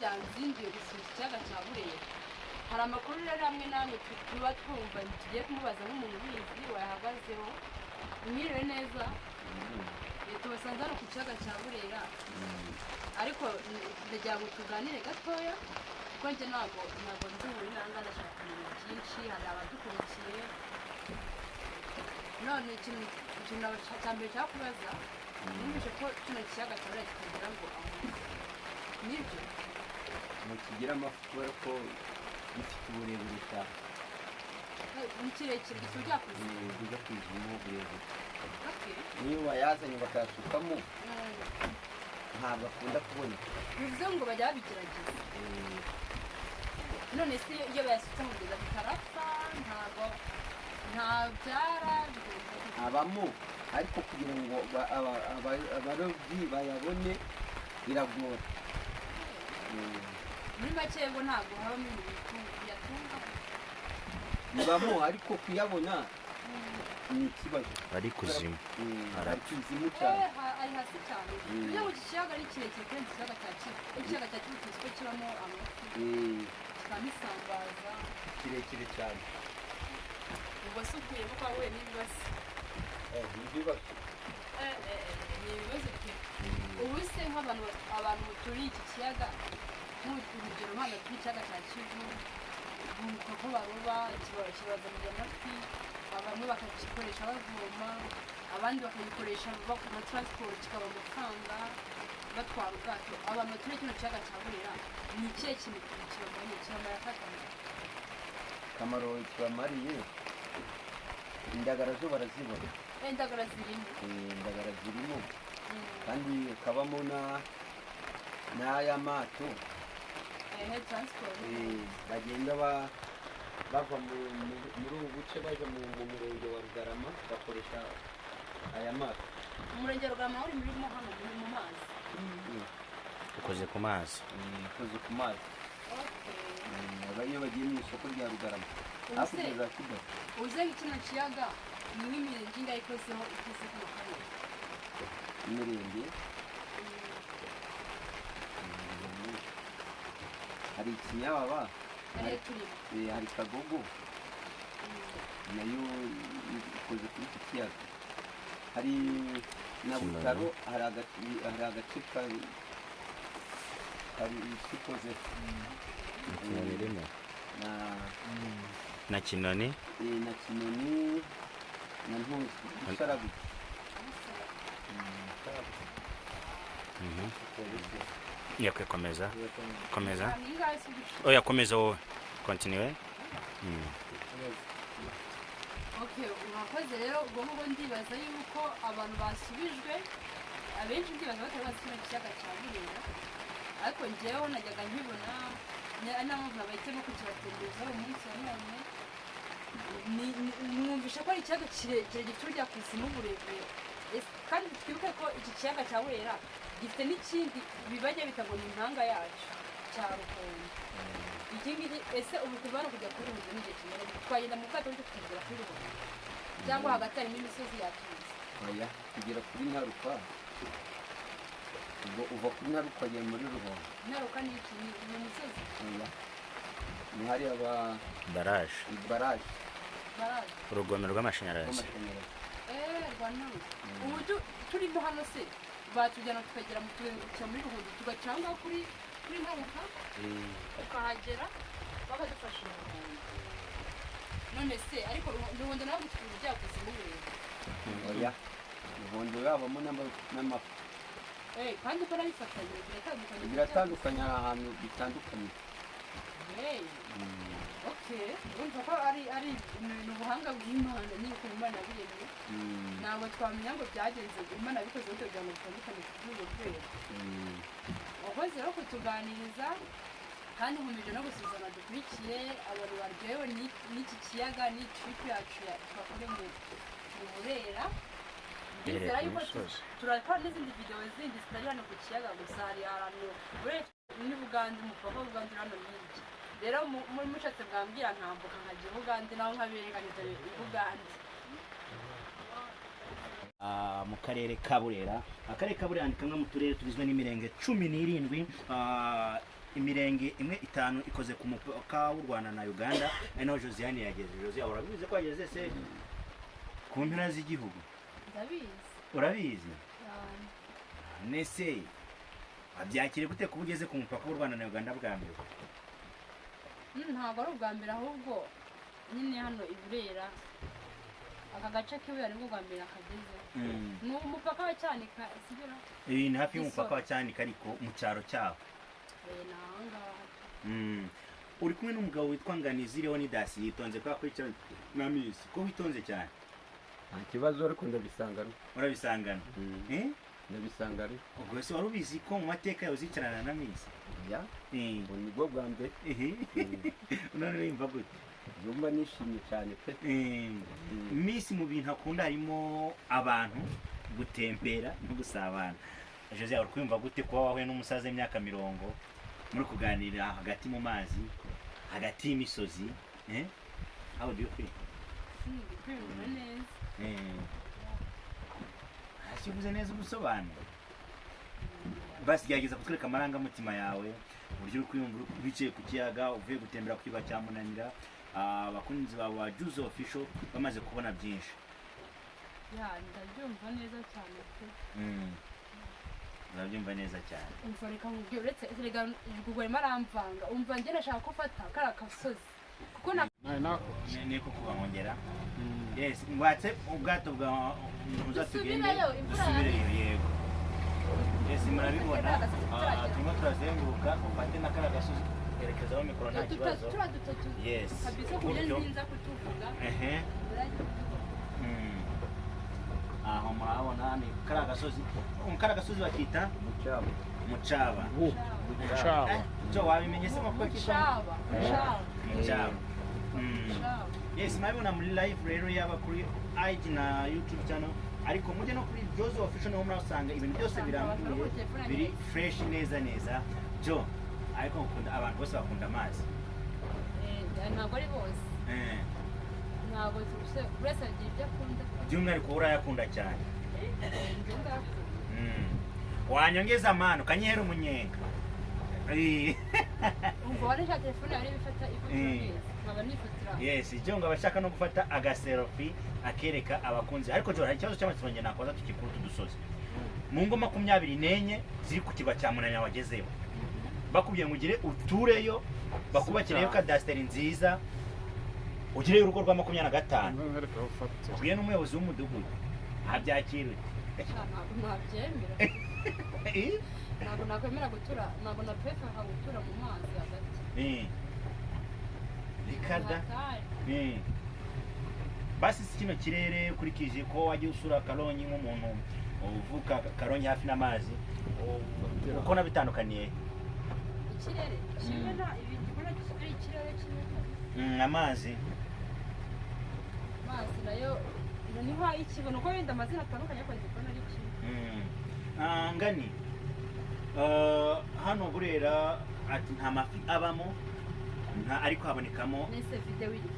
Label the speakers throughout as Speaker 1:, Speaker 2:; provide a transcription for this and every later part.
Speaker 1: Byanzinduye gusura ikiyaga cya Burera. Hari amakuru rero amwe n'amwe tuba twumva tugiye kumubaza nk'umuntu ubizi wayahagazeho. Mwiriwe neza? Tubasanze hano ku kiyaga cya Burera, ariko ndagira ngo tuganire gatoya kuko njye ntabwo nzi uburinanga, ndashaka kumenya byinshi. Hari abadukurikiye. None ikintu cya mbere cyakubaza, numvise ko kino kiyaga cya Burera kitagira ngo amafi, nibyo?
Speaker 2: Ntikigira amafi kubera ko gifite uburebure cyane.
Speaker 1: Ni kirekire, gifite ubujyakuzimu.
Speaker 2: Bijya kuzimu uburebure. Niyo bayazanye bakayasukamo, ntabwo akunda kuboneka.
Speaker 1: Bivuze ngo bajya babigerageza. None se iyo bayasutse mu kugeza bitarapfa, ntabwo ntabyara, bigenda gute?
Speaker 2: Abamo, ariko kugira ngo abarobyi bayabone biragora.
Speaker 1: Muri make ngo ntabwo habamo ibintu biyatunga?
Speaker 2: Bibamo, ariko kuyabona ni ikibazo.
Speaker 3: Ari kuzimu.
Speaker 2: Ari kuzimu cyane.
Speaker 1: Ari hasi cyane. Kugira ngo iki kiyaga ari kirekire kurenza ikiyaga cya Kivu. Ikiyaga cya Kivu tuzi ko kibamo amafi, kikabamo isambaza.
Speaker 2: Kirekire cyane.
Speaker 1: Ubwo se ukuyemo ko wahuye n'ibibazo?
Speaker 2: Ni ibibazo.
Speaker 1: Ni ibibazo pe. Ubu se nk'abantu abantu baturiye iki kiyaga, nk'urugero nk'abantu baturiye ikiyaga cya Kivu, bunguka ko baroba, kibazanira amafi, bamwe bakagikoresha bavoma, abandi bakagikoresha bakora transport, kikaba amafaranga, batwara ubwato. Abantu baturiye kino kiyaga cya Burera, ni ikihe kintu kibamariye, kibamara akamaro?
Speaker 2: Akamaro kibamariye, indagara zo barazibona.
Speaker 1: Indagara zirimo?
Speaker 2: Indagara zirimo, kandi kabamo na n'aya mato.
Speaker 1: Ehe, transport.
Speaker 2: Bagenda bava muri ubu buce baja mu murenge wa Rugarama, bakoresha aya mato.
Speaker 1: Umurenge wa Rugarama uri murimo hano muri mu mazi?
Speaker 3: Ukoze ku mazi.
Speaker 2: Ukoze ku mazi. Aba iyo bagiye mu isoko rya Rugarama,
Speaker 1: Ubu
Speaker 2: hakurya
Speaker 1: se
Speaker 2: za Kigali.
Speaker 1: Uze kino kiyaga ni nk'imirenge ingahe ikozeho, ikoze kano karere?
Speaker 2: Imirenge myinshi. Hari Ikinyababa.
Speaker 1: Ariyo turimo.
Speaker 2: Hari Kagogo, nayo ikoze kuri iki kiyaga. Hari na
Speaker 3: Kinoni.
Speaker 2: Butaro, hari agace kari ikoze.
Speaker 3: Kinoni irimo.
Speaker 2: Na
Speaker 3: Na Kinoni.
Speaker 2: Na Kinoni na Ntuzi, Musarabi.
Speaker 3: Yakwe, komeza, komeza.
Speaker 1: Ni ingahe se ubu?
Speaker 3: Oya, komeza wowe, continue.
Speaker 1: Okay, urakoze. Rero ubwo ngubwo ndibaza yuko abantu basubijwe, abenshi ndibaza batari bazi kino kiyaga cya Burera, ariko njyewe najyaga nkibona, ari nayo mpamvu nabahisemo kukibatembereza umunsi wa none. Mwumvisha ko ari ikiyaga kirekire gifite ubujyakuzimu burebure. Kandi twibuke ko iki kiyaga cya Burera gifite n'ikindi bibajya bita ngo ni impanga yacyo cya Ruhondo. Iki ngiki ese ubu kuva hano kujya kuri Ruhondo n'igihe kingana gute? Twagenda mu bwato bityo tukagera kuri Ruhondo, cyangwa hagati harimo imisozi yatuze?
Speaker 2: Oya, kugera kuri Ntaruka, ubwo uva kuri Ntaruka ukagera muri Ruhondo.
Speaker 1: Ntaruka ni iki? Ni umusozi?
Speaker 2: Oya, ni hariya ba
Speaker 3: Baraje.
Speaker 2: Baraje.
Speaker 1: Baraje.
Speaker 3: Urugomero rw'amashanyarazi.
Speaker 2: Rw'amashanyarazi.
Speaker 1: Rwa Ntaruka. Ubu turimo hano se batujyana tukagera mu tukagera muri Ruhondo, tugaca aho ngaho kuri Ntaruka, tukahagera bakadufasha mu Ruhondo? None se ariko Ruhondo nawe gufite ubujyakuzimu burebure?
Speaker 2: Oya, Ruhondo yabamo n'amafi.
Speaker 1: Kandi uko nabifatanye biratandukanye.
Speaker 2: Biratandukanye, hari ahantu bitandukanye.
Speaker 1: Okay, urumva ko ari ni ubuhanga bw'Imana nyine, ukuntu Imana yabiremye. Ntabwo twamenya ngo byagenze, Imana yabikoze gute kugira ngo bitandukane kuri urwo rwego. Wakoze rero kutuganiriza, kandi nkomeje no gusuzuma dukurikiye abantu baryohewe n'iki kiyaga, n'iyi trip yacu twakoreye mu Burera. Ndizera
Speaker 3: Duhereye ku
Speaker 1: yuko
Speaker 3: musozi.
Speaker 1: turakora n'izindi video zindi zitari hano ku kiyaga gusa. Hari ahantu Burera ni Bugande, umupaka w'Ubugande uri hano hirya. Rero mushatse mwambwira nkambuka nkajya i Bugande, naho nkabereka nkajya i Bugande.
Speaker 4: Mu karere ka Burera. Akarere ka Burera ni kamwe mu turere tugizwe n'imirenge 17. Imirenge imwe itanu ikoze ku mupaka w'u Rwanda na Uganda, ari naho Josiane yageze. Josiane, urabizi ko yageze se ku mpera z'igihugu?
Speaker 1: Ndabizi.
Speaker 4: Urabizi?
Speaker 1: Cyane.
Speaker 4: Nese wabyakiriye gute kuba ugeze ku mupaka w'u Rwanda na Uganda bwa mbere?
Speaker 1: Ntabwo ari ubwa mbere, ahubwo nyine hano i Burera aka gace k'iburera nibwo bwa mbere akagezeho. Ni umupaka wa Cyanika, sibyo?
Speaker 4: Iyi ni hafi y'umupaka wa Cyanika, ariko mu cyaro cyaho.
Speaker 1: Ni ahangaha.
Speaker 4: Uri kumwe n'umugabo witwa Nganizi Leonidas, yitonze kubera ko yicaranye na Miss. Ko witonze cyane?
Speaker 2: Nta kibazo, ariko ndabisangana.
Speaker 4: Urabisangana? Eh?
Speaker 2: Ndabisanga ariko.
Speaker 4: Ubwo se wari ubizi ko mu mateka yawe uzicarana na Miss?
Speaker 2: Ya, ubu nibwo bwa mbere.
Speaker 4: None urumva gute?
Speaker 2: Yumva nishimye cyane pe.
Speaker 4: Miss mu bintu akunda harimo abantu, gutembera no gusabana. Jose, uri kwiyumva gute kuba wahuye n'umusaza w'imyaka 40 muri kuganira hagati mu mazi, hagati y'imisozi? Eh? How do you feel?
Speaker 1: Ndi kwiyumva neza.
Speaker 4: Hasi uvuze neza ubusobanuro. Basi gerageza kutwereka amarangamutima yawe, uburyo uri kwiyumva wicaye ku kiyaga, uvuye gutembera ku kiba cya Munanira. Abakunzi bawe ba Juzo Official bamaze kubona byinshi.
Speaker 1: Ya, ndabyumva neza cyane pe.
Speaker 4: Urabyumva neza cyane.
Speaker 1: Umva, reka nkubwire, uretse reka ubwo arimo aramvanga. Umva, njye nashaka ko ufata kariya kasozi kuko na
Speaker 4: Niko kuba nkongera. Yes, ngwatse ubwato bwa uzatugende.
Speaker 1: Dusubireyo, imvura.
Speaker 4: Dusubireyo, yego. Yes, murabibona. Turimo turazenguruka, ufate na kariya gasozi, erekezaho mikoro, nta kibazo.
Speaker 1: Turiya dutatu.
Speaker 4: Yes.
Speaker 1: Kabisa, ku buryo
Speaker 4: Gutyo.
Speaker 1: nzinza kutuvuga. Urajya kutuvuga.
Speaker 4: Aho murabona ni kariya gasozi. Kariya gasozi bakita
Speaker 2: Mucaba.
Speaker 4: Mucaba.
Speaker 5: Mucaba.
Speaker 4: Cyo wabimenye se ko kitwa
Speaker 1: Mucaba, mucaba.
Speaker 4: Mucaba?
Speaker 1: Mucaba.
Speaker 4: Yes, murabibona muri live rero, yaba kuri IG na YouTube channel, ariko mujye no kuri Jozo Official, niho murasanga ibintu byose birambuye, biri fresh neza neza. Jo, ariko nkunda abantu bose bakunda amazi.
Speaker 1: Ntabwo ari bose. Ntabwo buri wese agira ibyo akunda.
Speaker 4: By'umwihariko wowe urayakunda cyane.
Speaker 1: Njye ndakunda.
Speaker 4: Wanyongeza amano ukanyihera umunyenga.
Speaker 1: Ubwo waresha telefone yawe ifata ifoto neza, nkaba nifatira.
Speaker 4: Yes, ibyo ngo abashaka no gufata agaselfie akereka abakunzi. Ariko Jo, hari ikibazo cy'amatsiko njye nakoza tukikuru tudusozi. Mu ngo 24 ziri ku kirwa cya Munanira wagezeyo, bakubwiye ngo ugire utureyo, bakubakireyo kadasiteri nziza, ugireyo urugo rwa 25, ubwiye n'umuyobozi w'umudugudu, abyakira ute?
Speaker 1: Sha, ntabwo nabyemera. Ntabwo nakwemera gutura, ntabwo naprefera gutura mu mazi hagati.
Speaker 4: Rikada.
Speaker 1: Hatari.
Speaker 4: Basi si kino kirere, ukurikije ko wajya usura Karongi nk'umuntu uvuka Karongi hafi n'amazi, uko nabitandukaniye?
Speaker 1: Ikirere kimwe na ibi ndikubona ari ikirere kimwe.
Speaker 4: Amazi.
Speaker 1: Amazi nayo ni nk'ay'ikigo, uko wenda amazina atandukanye, ariko ndikubona ari kimwe.
Speaker 4: Ngani, hano Burera ati nta mafi abamo nta, ariko habonekamo
Speaker 1: Nese videwo iri?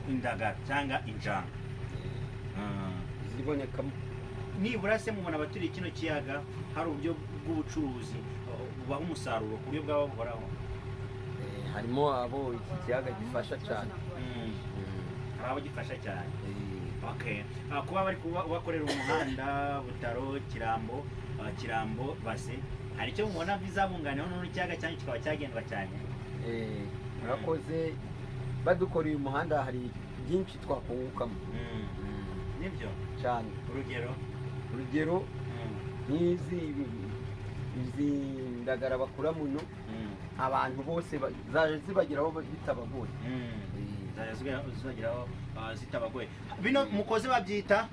Speaker 4: Indagara cyangwa injanga.
Speaker 2: Zibonekamo.
Speaker 4: Nibura se mubona abaturiye kino kiyaga hari uburyo bw'ubucuruzi bubaha umusaruro ku buryo bwaba buhoraho?
Speaker 2: Harimo abo iki kiyaga gifasha cyane.
Speaker 4: Hari abo gifasha cyane. Okay. Kuba bari kubakorera umuhanda Butaro Kirambo, Kirambo Base, hari icyo mubona bizabunganiraho noneho ikiyaga cyanyu kikaba cyagendwa cyane?
Speaker 2: Murakoze, badukoreye umuhanda hari byinshi twakungukamo.
Speaker 4: Nibyo?
Speaker 2: Cyane.
Speaker 4: Urugero?
Speaker 2: Urugero nk'izi izi ndagara bakura muno, abantu bose zaje zibageraho bitabagoye.
Speaker 4: Zajya zibageraho zitabagoye. Bino mukoze babyita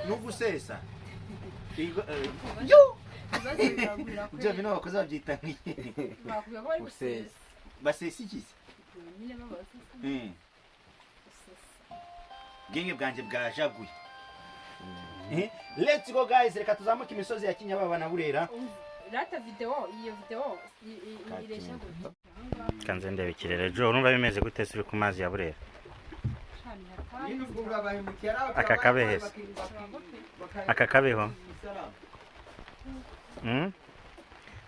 Speaker 4: no gusesa.
Speaker 1: Ibibazo biragwira.
Speaker 4: Ibyo bino bakoze babyita nk'iki?
Speaker 1: Bakubwira ko bari
Speaker 2: Gusesa.
Speaker 1: gusesa.
Speaker 4: Basesa iki se?
Speaker 1: Nyine babasesa. Gusesa.
Speaker 4: Ubwenge bwanjye bwajaguye. Let's go guys, reka tuzamuke imisozi ya Kinyababa na Burera.
Speaker 1: Rata videwo, iyo videwo ireshya gutya ahangaha.
Speaker 3: Kanze ndeba ikirere. Jo, urumva bimeze gute se uri ku mazi ya Burera?
Speaker 1: Cana hatari.
Speaker 3: Aka kabehe se? Aka kabeho?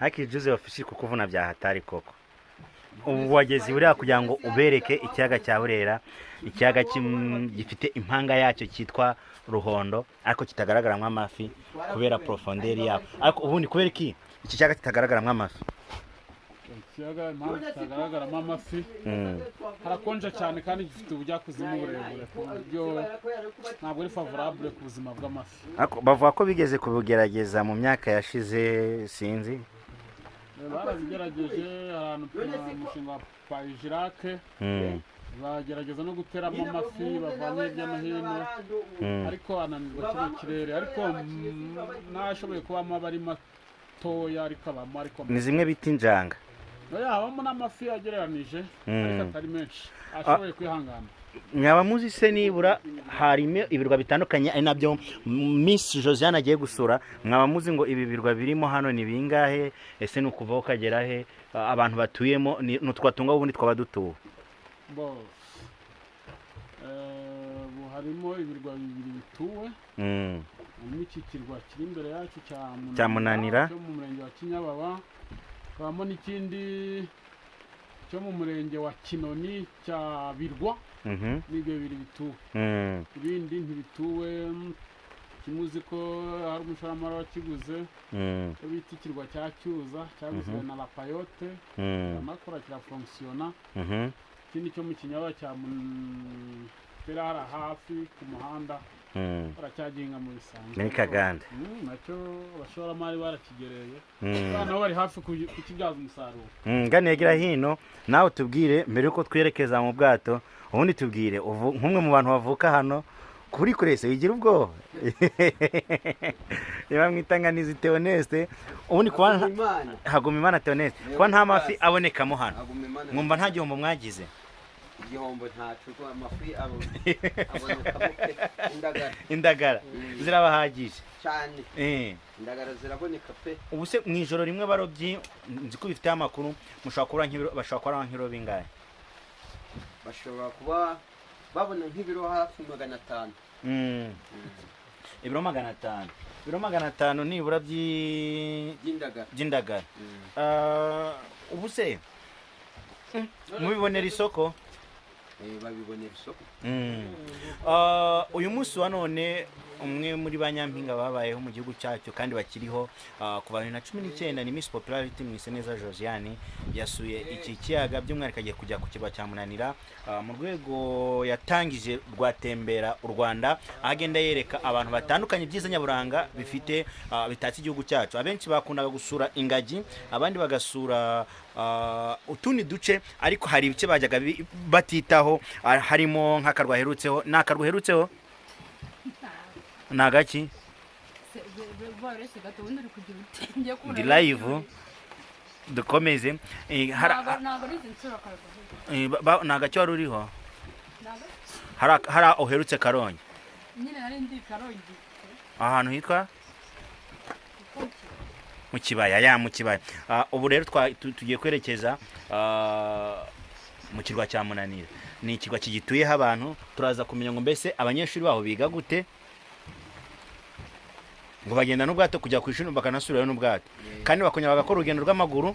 Speaker 3: Ariko Juze official kukuvuna bya hatari koko. Ubu wageze buriya kugira ngo ubereke ikiyaga cya Burera, ikiyaga gifite impanga yacyo cyitwa Ruhondo ariko kitagaragaramo amafi kubera profondeur yako. Ariko ubundi kubera iki iki kiyaga kitagaragaramo amafi?
Speaker 5: Ikiyaga impamvu kitagaragaramo amafi, harakonja cyane kandi gifite ubujyakuzimu burebure ku buryo ntabwo ari favorable ku buzima bw'amafi.
Speaker 3: Ariko bavuga ko bigeze kubugerageza mu myaka yashize, sinzi.
Speaker 5: Barabigerageje ahantu umushinga wa Payijirake, bagerageza no guteramo amafi bavanye hirya no hino, ariko ananirwa kino kirere. Ariko n'ashoboye kubamo aba ari matoya, ariko abamo, ariko
Speaker 3: ni zimwe bita injanga.
Speaker 5: Oya, habamo n'amafi agereranije ariko atari menshi ashoboye kwihangana.
Speaker 3: Mwaba muzi se nibura harimo ibirwa bitandukanye ari nabyo Miss Josiane agiye gusura? Mwaba muzi ngo ibi birwa birimo hano ni bingahe? Ese ni ukuva ukagera he? Abantu batuyemo ni utwatunga ubundi twaba dutuwe?
Speaker 5: Bo harimo ibirwa bibiri bituwe. Harimo iki kirwa kiri imbere yacu cya
Speaker 3: Munanira
Speaker 5: cyo mu murenge wa Kinyababa, habamo n'ikindi cyo mu murenge wa Kinoni cya Birwa. N'ibyo bibiri bituwe, ibindi ntibituwe. Kimuzi ko hari umushoramari wakiguze, cyo bita ikirwa cya Cyuza cyaguzwe na La Payotte, amakora kirafonctiona. Ikindi cyo mu Kinyababa cya Terara hafi ku muhanda, baracyaginga mu bisanzwe
Speaker 3: muri Kaganda.
Speaker 5: Nacyo abashoramari barakigereye, nabo bari hafi kukibyaza umusaruro.
Speaker 3: Ganegera hino nawe tubwire mbere yuko twerekeza mu bwato, ubundi tubwire nk'umwe mu bantu bavuka hano kuri kurese wigira ubwoba. Niba mwitanganiza Theoneste, ubundi kuba Hagumimana Theoneste, kuba nta mafi abonekamo hano, mwumva nta gihombo mwagize?
Speaker 2: Igihombo ntacu, kuko amafi abonekamo pe, indagara.
Speaker 3: Indagara zirabahagije
Speaker 2: cyane. Indagara ziraboneka pe.
Speaker 3: Ubu se mu ijoro rimwe barobyi, nzi ko bifite amakuru, mushobora kubura nk'ibiro, bashobora kubura nk'ibiro bingahe?
Speaker 2: Bashobora kuba babona nk'ibiro hafi 500.
Speaker 3: Ibiro 500. Ibiro 500 nibura
Speaker 2: by'indagara.
Speaker 3: By'indagara. Ubu se mubibonera isoko?
Speaker 2: Babibonera isoko.
Speaker 3: Uyu munsi wa none umwe muri ba nyampinga babayeho mu gihugu cyacu kandi bakiriho kuva 2019 ni Miss Popularity Mwiseneza Josiane, yasuye iki kiyaga by'umwihariko agiye kujya ku kirwa cya Munanira mu rwego yatangije rwatembera u Rwanda, agenda yereka abantu batandukanye ibyiza nyaburanga bifite bitatse igihugu cyacu. Abenshi bakundaga gusura ingagi, abandi bagasura utundi duce, ariko hari ibice bajyaga batitaho, harimo nk'akarwa herutseho. N'akarwa herutseho nagaki ndi live dukomeze. Nagaki wari uriho? Hari uherutse Karongi ahantu hitwa mu kibaya, ya mu kibaya. Ubu rero tugiye kwerekeza mu kirwa cya Munanira. Ni ikirwa kigituyeho abantu, turaza kumenya ngo mbese abanyeshuri baho biga gute, ngo bagenda n'ubwato kujya ku ishuri bakanasubirayo n'ubwato, kandi bakongera bagakora urugendo rw'amaguru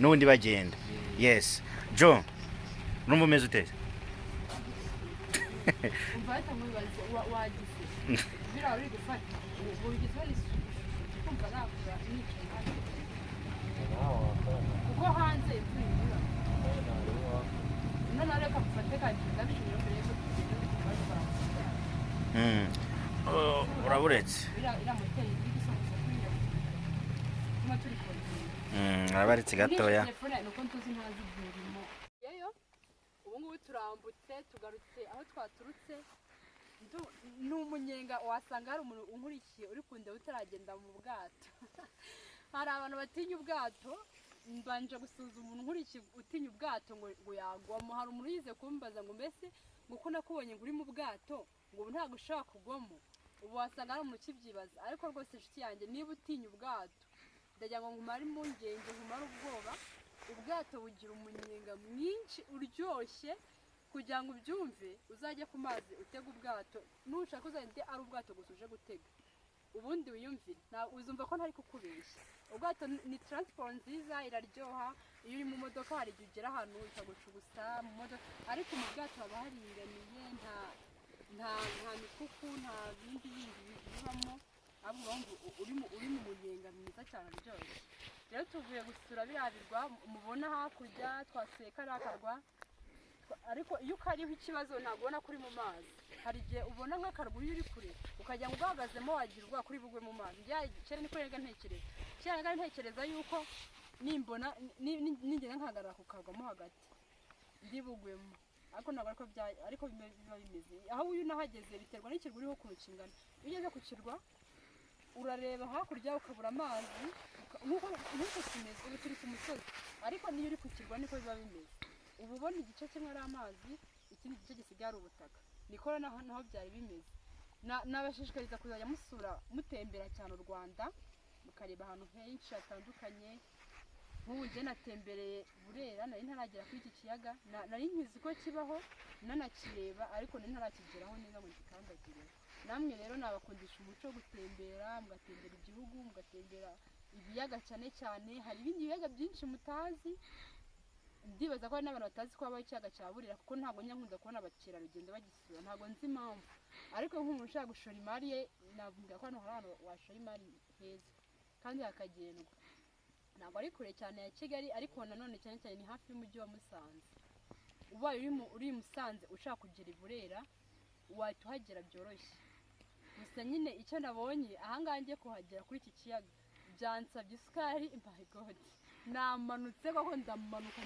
Speaker 3: n'ubundi bagenda. Yes Joe, urumva umeze ute? Uraburetse urabaretse gatoya.
Speaker 1: Ubu ngubu turambutse tugarutse aho twaturutse. Ni umunyenga wasanga hari umuntu unkurikiye uri kundeba utaragenda mu bwato. Hari abantu batinya ubwato, mbanje gusuzuma umuntu nkurikiye utinya ubwato ngo yagwamo. Hari umuntu yize kumbaza ngo mbese ngo ko nakubonye ngo uri mu bwato ngo ubu ntabwo ushobora kugwamo. Ubu wasanga hari umuntu ukibyibaza, ariko rwose inshuti yanjye niba utinya ubwato ndagira ngo nkumare impungenge, nkumare ubwoba. Ubwato bugira umunyenga mwinshi uryoshye, kugira ngo ubyumve uzajye ku mazi utega ubwato, nushaka uzagende ari ubwato gusa uje gutega. Ubundi wiyumvire, uzumva ko ntari kukubeshya. Ubwato ni transport nziza, iraryoha. Iyo uri mu modoka hari igihe ugera ahantu ikagucugusa mu modoka, ariko mu bwato haba haringaniye, nta mikuku, nta bindi bindi bibamo, ahubwo uri mu munyenga mwiza cyane uryoshye. Rero tuvuye gusura biriya birwa mubona hakurya, twasuye kariya karwa, ariko iyo ukariho ikibazo ntabwo ubona ko uri mu mazi. Hari igihe ubona nk'akarwa iyo uri kure ukajya ngo ugahagazemo wagira ubwoba kuri bugwe mu mazi. Kera niko rero ntekereza, kera ntekereza yuko nimbona nigera nkahagarara ku karwa mo hagati ndi bugwemo, ariko ntabwo ariko biba bimeze. Aho uyu unahageze biterwa n'ikirwa uriho ukuntu kingana. Iyo ugeze ku kirwa urareba hakurya ukabura amazi nk'uko kimeze. Ubu turi ku musozi, ariko niyo uri ku kirwa niko biba bimeze. Ubu ubona igice kimwe ari amazi, ikindi gice gisigaye ari ubutaka. Niko naho byari bimeze. Nabashishikariza kuzajya musura, mutembera cyane u Rwanda, mukareba ahantu henshi hatandukanye. Nk'ubu njye natembereye Burera, nari ntaragera kuri iki kiyaga, nari nkizi ko kibaho nanakireba, ariko nari ntarakigeraho neza ngo ngikandagire. Namwe rero nabakundisha umuco wo gutembera, mugatembera igihugu, mugatembera ibiyaga cyane cyane. Hari ibindi biyaga byinshi mutazi. Ndibaza ko hari n'abantu batazi ko habaho ikiyaga cya Burera, kuko ntabwo njya nkunda kubona abakerarugendo bagisura, ntabwo nzi impamvu. Ariko nk'umuntu ushaka gushora imari ye, navuga ko hano hari ahantu washora imari heza kandi hakagendwa. Ntabwo ari kure cyane ya Kigali, ariko nanone cyane cyane ni hafi y'umujyi wa Musanze. Ubaye uri i Musanze ushaka kugera i Burera, wahita uhagera byoroshye. Gusa nyine icyo nabonye ahangaha ngiye kuhagera kuri iki kiyaga, byansabye isukari, my God. Namanutse koko, ndamanuka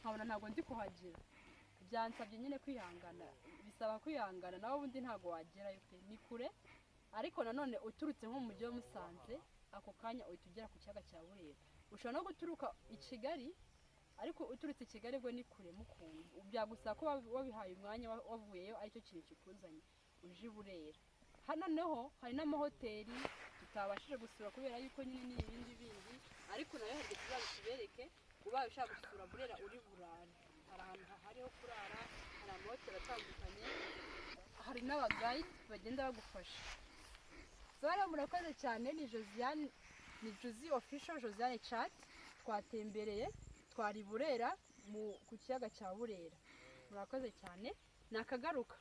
Speaker 1: nkabona ntabwo ndi kuhagera. Byansabye nyine kwihangana, bisaba kwihangana, nawe ubundi ntabwo wagerayo pe, ni kure. Ariko nanone uturutse nko mu mujyi wa Musanze, ako kanya uhita ugera ku kiyaga cya Burera. Ushobora no guturuka i Kigali, ariko uturutse i Kigali bwo ni kure mukunda. Byagusaba ko wabihaye umwanya wavuyeyo, aricyo kintu kikuzanye uje i Burera. Hano naho hari n'amahoteli tutabashije gusura kubera yuko nyine ni ibindi bindi, ariko nayo hari tuzabibereke. Ubaye ushaka gusura Burera uri burare, hari ahantu hariho kurara, hari amahoteli atandukanye, hari n'abagayidi bagenda bagufasha. Zara murakoze cyane. Ni Josiane, ni Josie Official, Josiane Chat. Twatembereye, twari Burera ku kiyaga cya Burera. Murakoze cyane, nakagaruka.